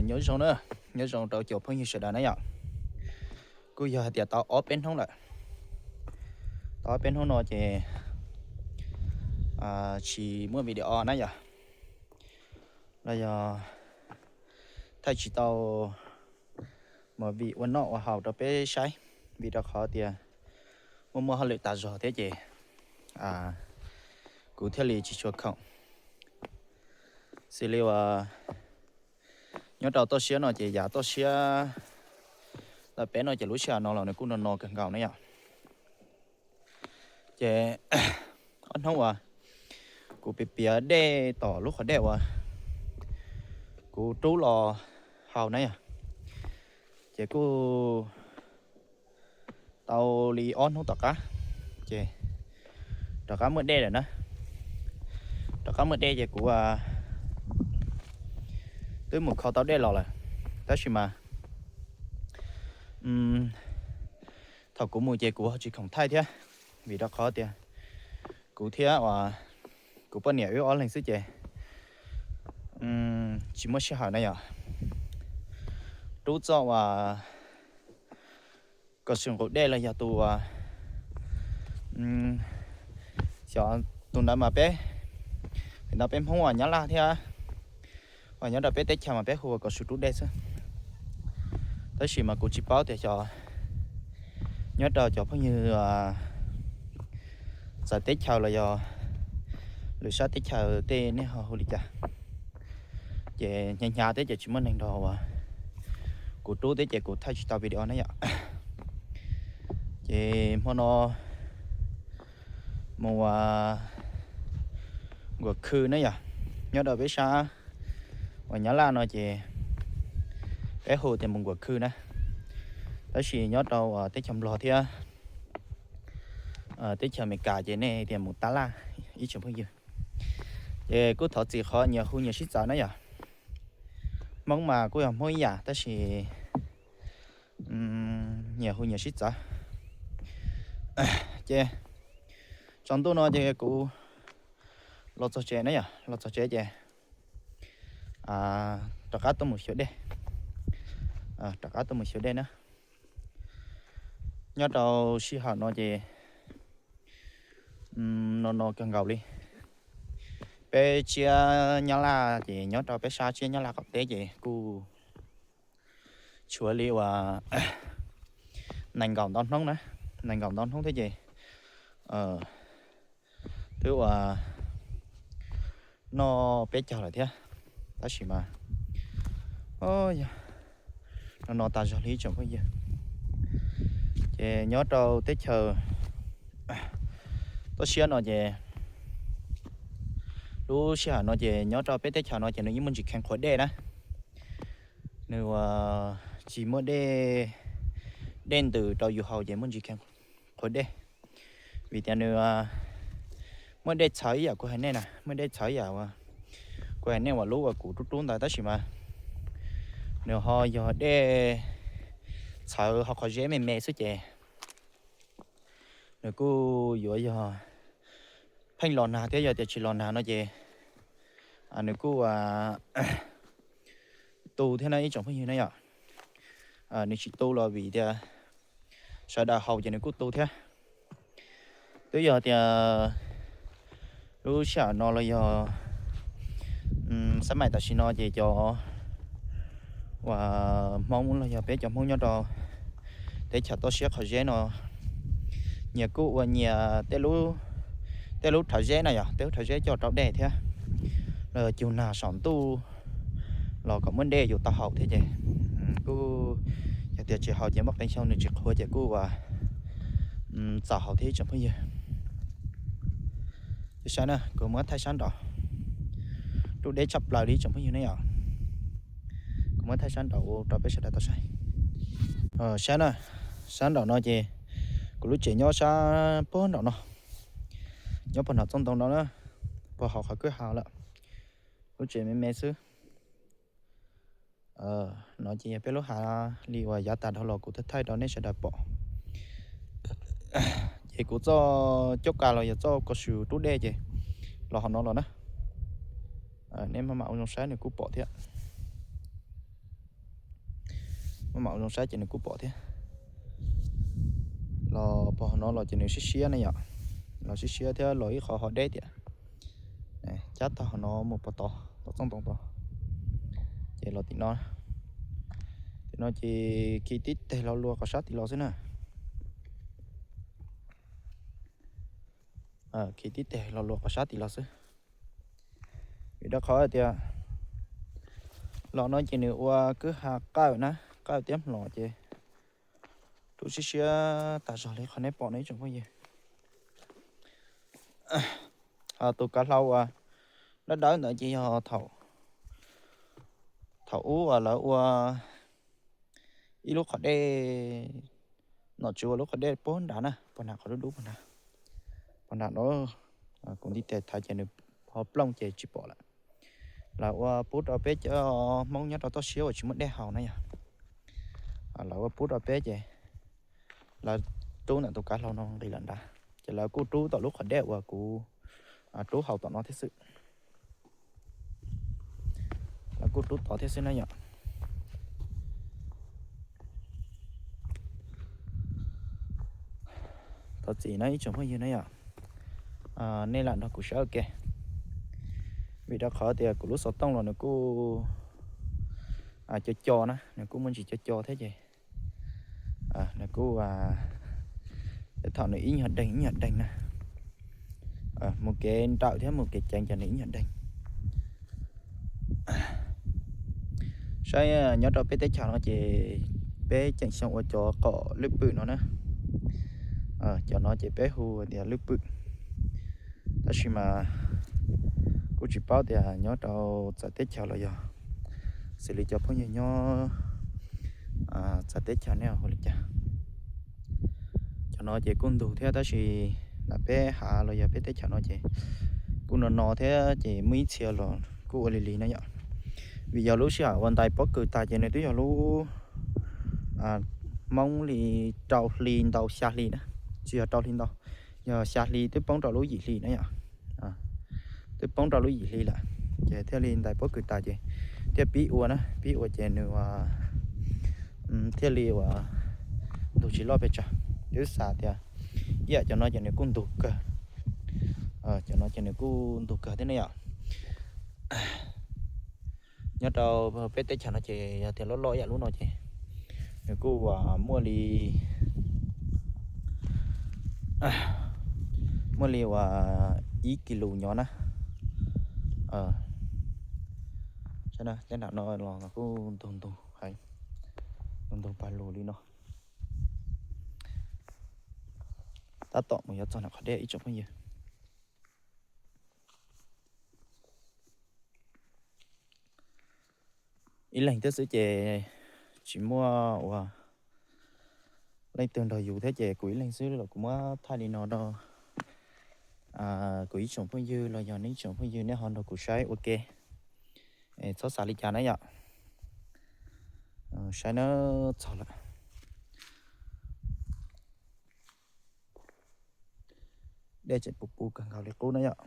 Nyob zoo na, nyob zoo rau cov phooj ywg sawv daws na yom. Kuj yog hais tias tau ob peb hnub lawm, tau ob peb hnub no ces tsis muaj video na yom, los yog thaij tsis tau movie ua noj ua haus rau peb saib, vim rau qhov tias muaj muaj hauj lwm tas zog thiab ces kuv thiaj li tsis tshua khoom. Xws li uas nyob rau toj siab no ces yav toj siab ntawm peb no ces lub sij hawm no los nws kuj no no kawg nkaus na yom. Ces ob hnub uas kuv piav piav dej tom lub qhov dej uas kuv rub los haus na yom, ces kuj tau li ob hnub tom qab ces rov qab muaj dej lawm na. Rov qab muaj dej ces kuv twb mus kho tau dej los lawm, tab sis mas thaum kuv mus ces kuv ho tsis khoom thaij thiab, vim rau qhov tias kuv thiab uas kuv poj niam wb ob leeg xwb ces tsis muaj sij hawm na yom. Rub txoj uas kom swm nqus dej los yog tus uas xyov tus ntawd mas peb, pem no peb Hmoob uas Nyab Laj thiab uas nyob rau peb teb chaws mas peb hu ua kom swm rub dej xwb. Tab sis mas kuv tsis paub tias xyov nyob rau cov phooj ywg txawv teb chaws los yog lwm sab teb chaws tej nej ho hu li cas. Ces hnyav hnyav thiab ces tsis muaj neeg nrog uas kuv rub thiab ces kuv thaij tsis tau video na yom. Ces hmo no mus uas nkuas khw na yom, nyob rau peb sab uas Nyab Laj no ces peb hu tias mus nkuas khw na, tab sis nyob rau uas teb chaws Nplog thiab teb chaws Amelikas ces nej tias mus tab laj ib tsoom phooj ywg. Ces kuj thov txim qhov nyias hu nyias sib txawv na yom. Hmoob mas kuj yog Hmoob ib yam tab sis nyias hu nyias sib txawv. Ces tsaus ntuj no ces kuv los txog tsev na yom, los txog tsev ces rov qab tuaj mus xyuas dej, rov qab tuaj mus xyuas dej na. Nyob rau sij hawm no ces no no kawg nkaus li. Peb tsiab Nyab Laj ces nyob rau peb sab tsiab Nyab Laj qaum teb ces kuj tshuav li uas nees nkaum ntau hnub na, nees nkaum ntau hnub thiab ces twb uas noj peb caug lawm thiab, tab sis mas yog no no tas zog li ib tsoom phooj ywg. Ces nyob rau teb chaws toj siab no ces lub sij hawm no ces nyob rau peb teb chaws no ces nws yeej muaj ntsis kheev qhuav dej na. Nws uas tsis muaj dej, dej ntws rau yus haus ces muaj ntsis kheev qhuav dej. Vim tias nws muaj dej txhawv ib yam kuv hais nej na, muaj dej txhawv ib yam uas kuv hais nej uas lub uas kuv rub rub ntawd tab sis mas nws ho yog dej txhawv ho qhov zeb me me xwb ces nws kuj yuav yog pheej los nag thiab, yog tias tsis los nag no ces nws kuj tu thiab na ib tsoom phooj ywg na yom. Nws tsis tu los vim tias sawv daws haus ces nws kuj tu thiab. Twb yog tias lub sij hawm no los yog xab maim tam sim no ces cov uas Hmoob los yog peb cov Hmoob nyob rau teb chaws toj siab qhov zeb no nyias kuj ua nyias tej lub rhawv zeb na yom, tej lub rhawv zeb coj rau dej thiab los cug nag saum ntuj los kom muaj dej yus tau haus thiab ces kuj yog tias tsis haus ces muaj qee xyoo nws tsis qhuav ces kuj uas txaus haus thiab ib tsoom phooj ywg. Ces saib na, kuv muab thaij sab nraud, rub deb tshaj plaws li ib tsoom phooj ywg ne yom. Kuv muab thaij sab nraud rau peb sawv daws tau saib. Saib na, sab nraum no ces kuv lub tsev nyob sab puag nraum no, nyob puag nram txoj ntoo no na, puag hauv qhov kwj ha lawm. Lub tsev me me xwb. No ces yog peb lub hav li uas yav tas dhau los kuv thaij thaij rau nej sawv daws pom. Ces kuv txoj cauj kas los yog txoj kaus su rub dej ces los hauv no los na. Nej maj mam ua zoo saib nws kuj pom thiab. Muab mam ua zoo saib ces nws kuj pom thiab. Los pog hauv no los ces nws siab siab ne yom, los siab siab thiab los ib qho ho deb tiam. Cab tag hauv no mus pog tod, tom txooj ntoo tod, ces los tim no. Tim no ces khi tib teg los luas qhov sab tim los xwb na. Khi tib teg los luas qhov sab tim los xwb. Vim rau qhov tias los no ces nws ua kwj ha qawj na, qawj tiab hmlos ces rub siab siab tag zog li qhov nej pom no ib tsoom phooj ywg. Tus kav hlau uas dawb dawb ntawd ces yog thaum ub uas lawv ua ib lub qhov dej, nom tswv ua lub qhov dej puag nrad na, puag nrad qhov dub dub puag nrad, puag nrad no. Kuv nti tes thaiv ces nws ho plooj ces tsis pom lawm. Lawv ua pub rau peb cov Hmoob nyob rau toj siab uas tsis muaj dej haus na yom. Lawv ua pub rau peb ces lawv rub ntawm tus kav hlau no nqis lawm nrad, ces lawv kuj rub tom lub qhov dej uas kuv rub haus tom no thiab xwb. Lawv kuj rub tod thiab xwb na yom. Thov txim na ib tsoom phooj ywg na yom, nej lam nrog kuv saib ua ke. Vim rau qhov tias kuv lub xov tooj los nws kuj co co na, nws kuj muaj ntsis co co thiab ces nws kuj, thaum nws ib nyuag deeg ib nyuag deeg na, mus kev nrawm thiab mus kev ceev ces nws ib nyuag deeg. Saib nyob rau peb teb chaws no ces peb tseem xyoo ua cov qom lwj pwm no na. Cov no ces peb hu tias lwj pwm. Tab sis mas kuj tsis paub tias nyob rau txawv teb chaws los yog xws li cov phooj ywg nyob txawv teb chaws nej hu li cas. Cov no ces kuj ntug thiab tab sis lam peb hav los yog peb teb chaws no ces kuj no no thiab ces muaj ib txhia los kuj ua li li na yom. Vim yog lub sij hawm ua ntais pob kws tas ces nws twb yog lub Hmoob li rau hli ntau xya hli na, tsis yog rau hli ntau, yog xya hli twb poob rau lub yim hli na yom. Twb poob rau lub yim hli lawm ces thiaj li ntais pob kws tas ces thiaj pib ua na, pib ua ces nws thiaj li uas ntug tsis loj pes tsawg. Twb xav tias ib yam cov no ces nws kuj ntug kawg, cov no ces nws kuj ntug kawg thiab ne yom. Nyob rau peb teb chaws no ces yog tias loj loj ib yam lub no ces nws kuj uas muaj li muaj li uas ib kis lus nyob na. Tej nram no los kuj ntug ntug heev, ntug ntug pag lug li no. Tab tom mus yuav txog nram qhov dej ib tsoom phooj ywg. Ib leeg thiab xwb ces tsis muaj ua leej twg nrog yus thiab ces kuv ib leeg xwb los kuv muab thaij li no rau kuv ib tsoom phooj ywg los yog nej ib tsoom phooj ywg nej ho nrog kuv saib ua ke. Txhob xav li cas na yom. Saib na, txog lawm. Dej tseem puv puv kawg nkaus li qub na yom.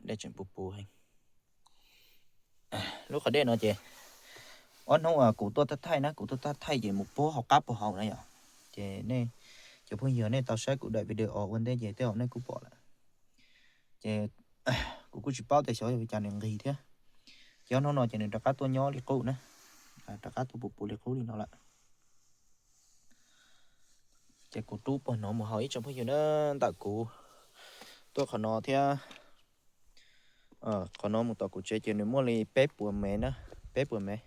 Dej tseem puv puv heev. Lub qhov dej no ces ob hnub uas kuv tuaj thaij na, kuv tuaj thaij ces mus puag hauv qab puag hauv na yom. Ces nej cov phooj ywg nej tau saib kuv daim video ua ntej ces tej zaum nej kuj pom lawm. Ces kuv kuj tsis paub tias xyov yog li cas nws nqig thiab. Ces ob hnub no ces nws rov qab tuaj nyob li qub na, rov qab tuaj puv puv li qub li no lawm. Ces kuv rub puag no mus hauv ib tsoom phooj ywg na, ntawm kuv tuaj qhov no thiab qhov no mus tom kuv tsev ces nws muaj li peb puas mev na, peb puas mev.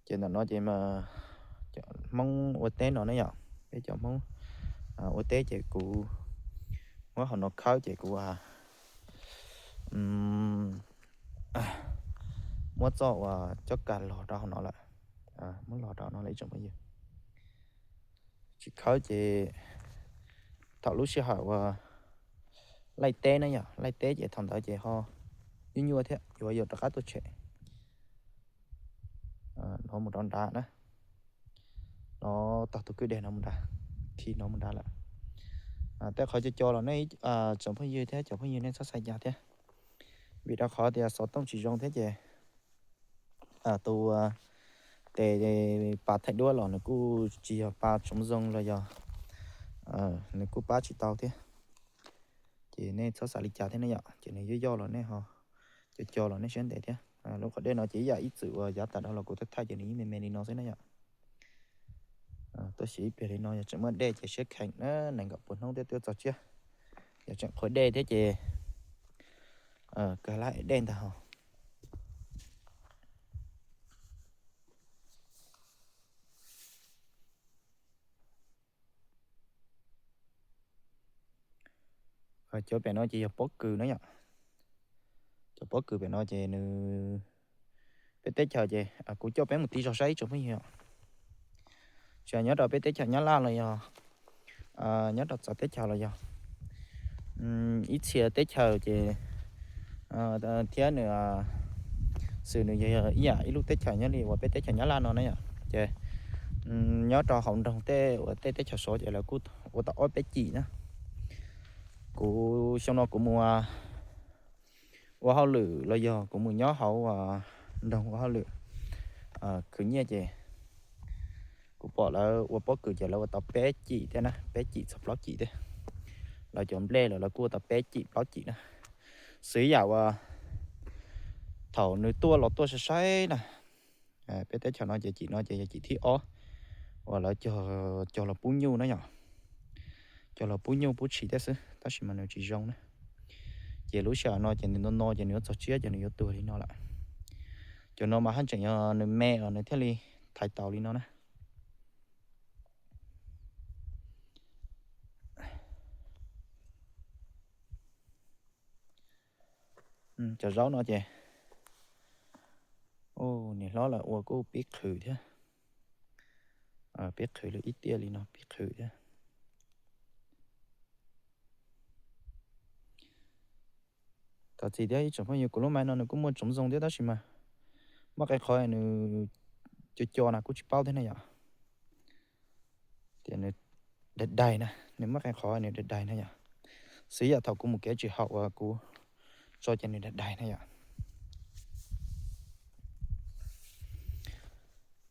Ces ntawm no ces Hmoob ua teb no ne yom, peb cov Hmoob ua teb ces kuv muab hauv no khawb ces kuv muab txoj uas cob kag los rau hauv no lawm, muab los rau no lawm ib tsoom phooj ywg. Tsis khawb ces thaum lub sij hawm uas laij teb na yom, laij teb ces thaum ntawd ces ho nyuaj nyuaj thiab yuav yuav rov qab tuaj tshem no mus rau nrad na. No tog tus kwj deg no mus nrad, khi no mus nrad lawm. Tej qhov co co los nej tsoom phooj ywg thiab cov phooj ywg nej txhob xav cas thiab. Vim rau qhov tias xov tooj tsis zoo thiab ces tus tes pa thaij duab los nws kuj tsis yog pa tsoov zoo los yog nws kuj pab tsis tau thiab. Ces nej txhob xav li cas thiab ne yom, ces nws yoj yoj los nej ho co co los nej siab ntev thiab. Lub qhov dej no ces ib yam ib txwm uas yav tas dhau los kuv thaij thaij ces nws yeej me me li no xwb na yom. Tuaj xyuas ib pliag li no yog tseem muaj dej ces siab kheev na, nees nkaum puas hnub thiab twb txog tsiab. Yog tseem qhuav dej thiab ces kawg lab dej ntag hos. Cov pem no ces yog pob kws na yom. Cov pob kws pem no ces nws, peb teb chaws ces kuv coj peb mus tiv zog saib ib tsoom phooj ywg. Tsis nyob rau peb teb chaws Nyab Laj los yog nyob rau txawv teb chaws los yog ib txhia teb chaws ces thiab nws xws nws yog ib yam ib lub teb chaws nyob li uas peb teb chaws Nyab Laj no na yom. Ces nyob rau hauv nroog tej uas tej teb chaws Suav ces lawv kuj ua tau ob peb cim na. Kuv xyoo no kuv mus ua hauj lwm los yog kuv mus nyob hauv nroog ua hauj lwm khwv nyiaj ces kuv pom lawv ua pob kws ces lawv ua tau peb cim thiab na, peb cim txog plaub cim thiab. Lawv cov nplej los lawv kuj ua tau peb cim plaub cim na. Xws ib yam uas thaum nws tuaj los tuaj sai sai na, peb teb chaws no ces cim no ces yog cim thib ob uas lawv cog los pub nyuj na yom. Cog los pub nyuj pub tshis thiab xwb tab sis mas nws tsis zoo na. Ces lub sij hawm no ces nws no no ces nws yuav txog tsiab ces nws yuav tuag li no lawm. Cov no mas haj tseem yog nws me os nws thiaj li thaiv taus li no na. Cov zaub no ces niam hlob lawv ua kuj pib qhwv thiab. Pib qhwv li ib tiaj li no pib qhwv thiab. Thov txim thiab ib tsoom phooj ywg, kuv lub maiv no nws kuj muaj tsoov zoo thiab tab sis mas muaj qee qhov nws co co na kuj tsis paub thiab na yom. Tias nws daig daig na, nws muaj qee qhov nws daig daig na yom. Xws yam thaum kuv mus kev tsis haum uas kuv tso ces nws daig daig na yom.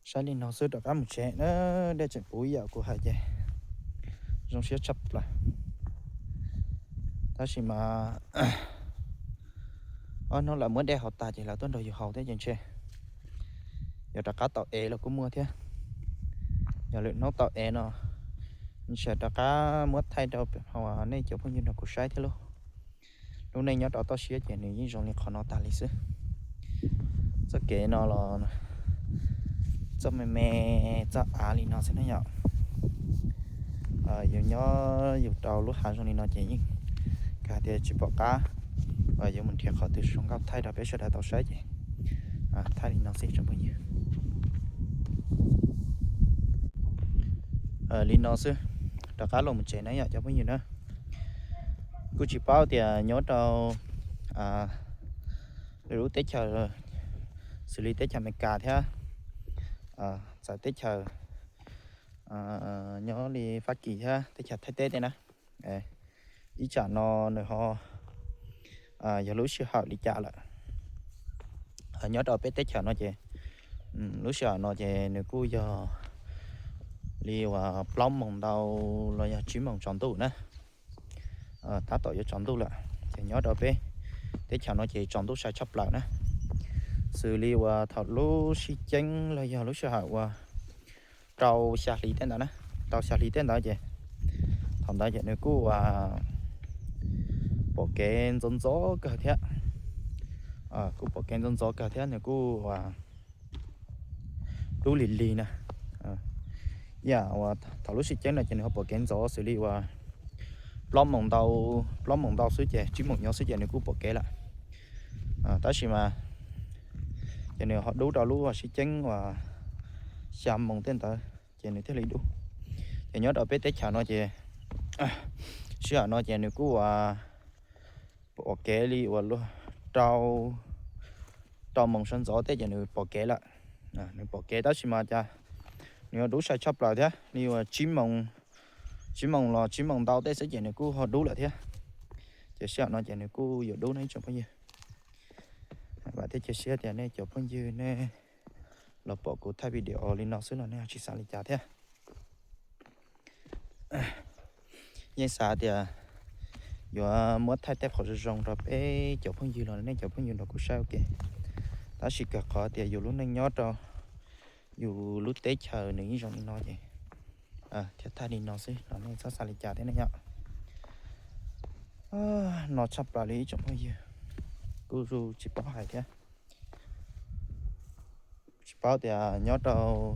Saib li no xwb rov qab mus tsev na, dej tseem puv ib yam kuv hais ces zoo siab tshaj plaws. Tab sis mas ob hnub lawv muab dej haus tag ces lawv tuaj nrog yus haus thiab ces ntshe yuav rov qab tau ev los kuj muaj thiab. Yog lwm hnub tau ev no ntshe rov qab muab thaij rau nej cov phooj ywg nrog kuv saib thiab lauj. Lub neej nyob rau toj siab ces nws yeej zoo li qhov no tag li xwb. Txoj kev no los txoj me me, txoj av li no xwb na yom. Yus nyob yus rau lub hav zoo li no ces yeej kawg tias tsis pom qab yuav mus nrhiav qhov twg zoo nkauj thaij rau peb sawv daws tau saib ces thaij li no xwb tsoom phooj ywg. Li no xwb, rov qab los mus tsev na yom cov phooj ywg na. Kuj tsis paub tias nyob rau lwm lub teb chaws xws li teb chaws Amelikas thiab txawv teb chaws nyob li Fab Kis thiab teb chaws Thaib teb tej na, ib tsam no nws ho yog lub sij hawm li cas lawm. Nyob rau peb teb chaws no ces lub sij hawm no ces nws kuj yog li uas plaub moos ntau los yog tsib moos tsaus ntuj na. Tab tom yuav tsaus ntuj lawm ces nyob rau peb teb chaws no ces tsaus ntuj sai tshaj plaws na. Xws li uas thaum lub sib ceeb los yog lub sij hawm uas rau xya hli tej ntawd na, rau xya hli tej ntawd ces thaum ntawd ces nws kuj pom kev ntxov ntxov kawg thiab. Kuj pom kev ntxov ntxov kawg thiab nws kuj dub lig lig na. Yam uas thaum lub sib ceeb no ces nws ho pom kev ntxov xws li uas plaub moos ntau, plaub moos ntau xwb ces tsib moos nyob xwb ces nws kuj pom kev lawm. Tab sis mas ces nws ho dub rau lub sib ceeb uas xya moos tej ntawd ces nws thiaj li dub. Ces nyob rau peb teb chaws no ces sij hawm no ces nws kuj pom kev li uas luag rau, rau moos sawv ntxov tej ces nws pom kev lawm. Nws pom kev tab sis mas cas nws yuav dub sai tshaj plaws thiab li uas tsib moos, tsib moos los tsib moos ntau tej xwb ces nws kuj ho dub lawm thiab. Ces sij hawm no ces nws kuj yuav dub na ib tsoom phooj ywg. Vam thiab cia siab tias nej cov phooj ywg nej los pom kuv thaij video li no xwb los nej ho tsis xav li cas thiab. Yeej xav tias yuav muab thaij tej qhov zoo zoo rau peb cov phooj ywg los nej cov phooj ywg nrog kuv saib ua ke. Tab sis kawg qhov tias yus lub neej nyob rau yus lub teb chaws nws yeej zoo li no ces thiaj thaij li no xwb los nej txhob xav li cas thiab ne yom. No tshaj plaws li ib tsoom phooj ywg, kuj tsis paub hais thiab. Tsis paub tias nyob rau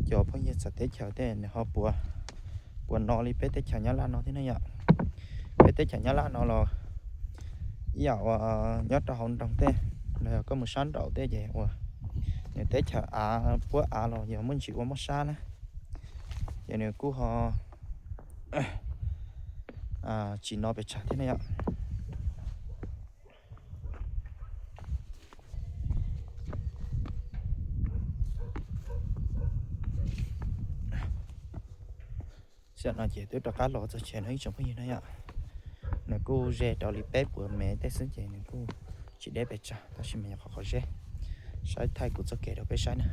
cov phooj ywg txawv teb chaws tej nws ho puas, puas no li peb teb chaws Nyab Laj no thiab ne yom. Peb teb chaws Nyab Laj no los ib yam uas nyob rau hauv nroog tej los yog koj mus sab nraum tej ces uas nws teb chaws av puab av los yog muaj ntsis ua mob sab na, ces nws kuj ho tsis no pes tsawg thiab ne yom. Tam no ces twb rov qab los txog tsev no ib tsoom phooj ywg na yom. Nws kuj ze rau li peb puas mev tej xwb ces nws kuj tsis deb pes tsawg tab sis mas yog qhov qhov zeb. Saib thaij kuv txoj kev rau peb saib na.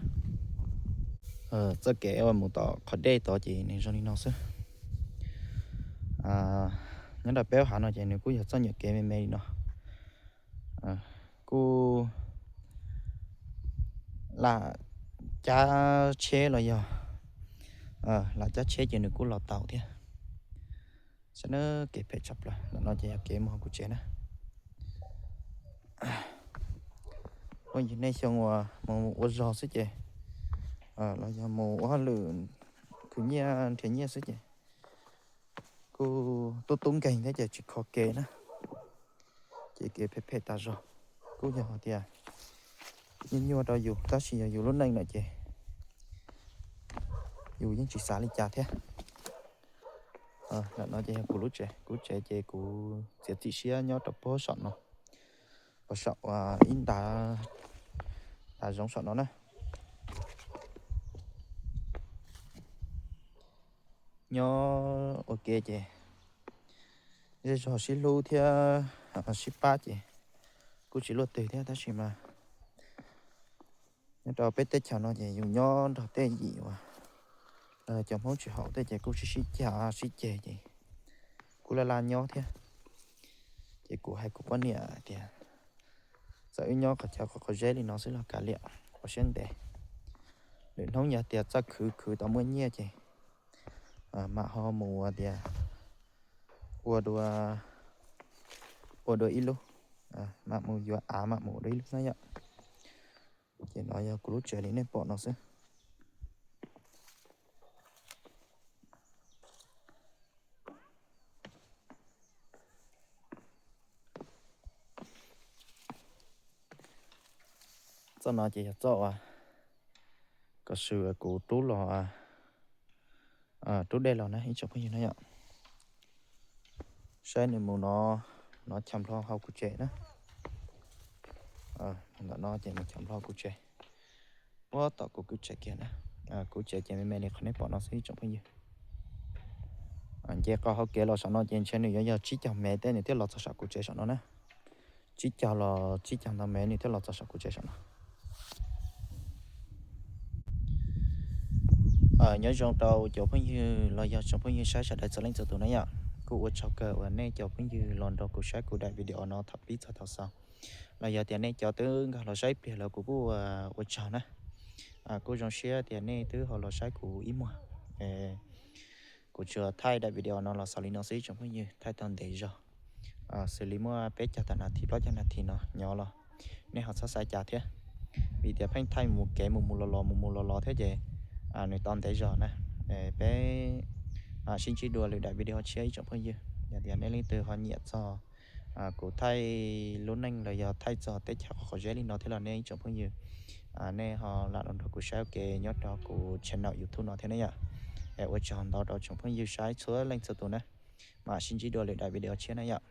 Txoj kev uas mus tom qhov dej tod ces nws zoo li no xwb. Nyob rau peb hav no ces nws kuj yog txoj nyuam kev me me li no. Kuj lam cab tsheb los yog lam cab tsheb ces nws kuj los tau thiab. Saib na, kev phem tshaj plaws. Ntawm no ces yog kev mus hauv kuv tsev na. Phooj ywg, nej xyoo uas mus ua zog xwb ces los yog mus ua hauj lwm khwv nyiaj nrhiav nyiaj xwb ces kuj tub tub nkeeg thiab ces tsis kho kev na, ces kev phem phem tas zog. Kuj yog hais tias nyuaj nyuaj rau yus tab sis yog yus lub neej lawm ces yus yeej tsis xav li cas thiab. Ntawm no ces yog kuv lub tsev, kuv tsev ces kuv txiav txim siab nyob rau puag saum no, puag saum ib ntav, ntav zoov saum no na. Nyob ua ke ces zej zog sib hlub thiab sib pab ces kuj tsis luaj twg thiab tab sis mas nyob rau peb teb chaws no ces yus nyob nrog tej yim uas cov Hmoob tsis haum tej ces kuj sib sib cav sib ceg ces kuj laj laj nyob thiab. Ces kuv hais kuv poj niam tias txawm wb nyob qhov chaw qhov qhov zeb li no xwb los kav liam, ua siab ntev. Lwm hnub yog tias txawj khwv khwv tau muaj nyiaj ces mam ho mus ua tias ua dua, ua dua ib lub, mam mus yuav av mam mus ua dua ib lub na yom. Ces no yog kuv lub tsev li nej pom no xwb. Txoj no ces yog txoj uas kom sw kuv rub los, rub dej los na ib tsoom phooj ywg na yom. Saib nws mus no, no chaw nplho hauv kuv tsev na. Ntawm no ces mus chaw nplho kuv tsev, puag tom kuv kwv tsev kiag na. Kuv tsev ces me me li qhov nej pom no xwb ib tsoom phooj ywg. Nce qo hauv kev los saum no ces ntshe nws yuav yog tsib caug mev tej nws thiaj los txog saum kuv tsev saum no na. Tsib caug los tsib caug ntau mev nws thiaj los txog saum kuv tsev saum no. Nyob zoo rau cov phooj ywg los yog tsoom phooj ywg saib sawv daws txhua leej txhua tus na yom. Kuj ua tsaug kawg uas nej cov phooj ywg los nrog kuv saib kuv daim video no thaum pib txog thaum xaus. Los yog tias nej cov twb nkag los saib ib pliag los kuv kuj ua tsaug na. Kuj zoo siab tias nej twb ho los saib kuv ib muag. Kuv tsuas thaij daim video no los xaus li no xwb ib tsoom phooj ywg, thaij tau ntev zog, xws li muaj peb caug tawm nas this plaub caug nas this no nyob los nej ho txhob xav cas thiab, vim tias pheej thaij mus kev mus mus los los mus mus los los thiab ces nws tau ntev zog na. Peb sib ntsib dua lwm daim video tshiab ib tsoom phooj ywg. Yog tias nej leej twg ho nyiam txog kuv thaij lub neej los yog thaij txog teb chaws qhov qhov zeb li no thiab los nej ib tsoom phooj ywg, nej ho lam los nrog kuv saib ua ke nyob rau kuv channel YouTube no thiab ne yom. Es ua tsaug ntau rau tsoom phooj ywg saib txhua leej txhua tus na. Mam sib ntsib dua lwm daim video tshiab na yom.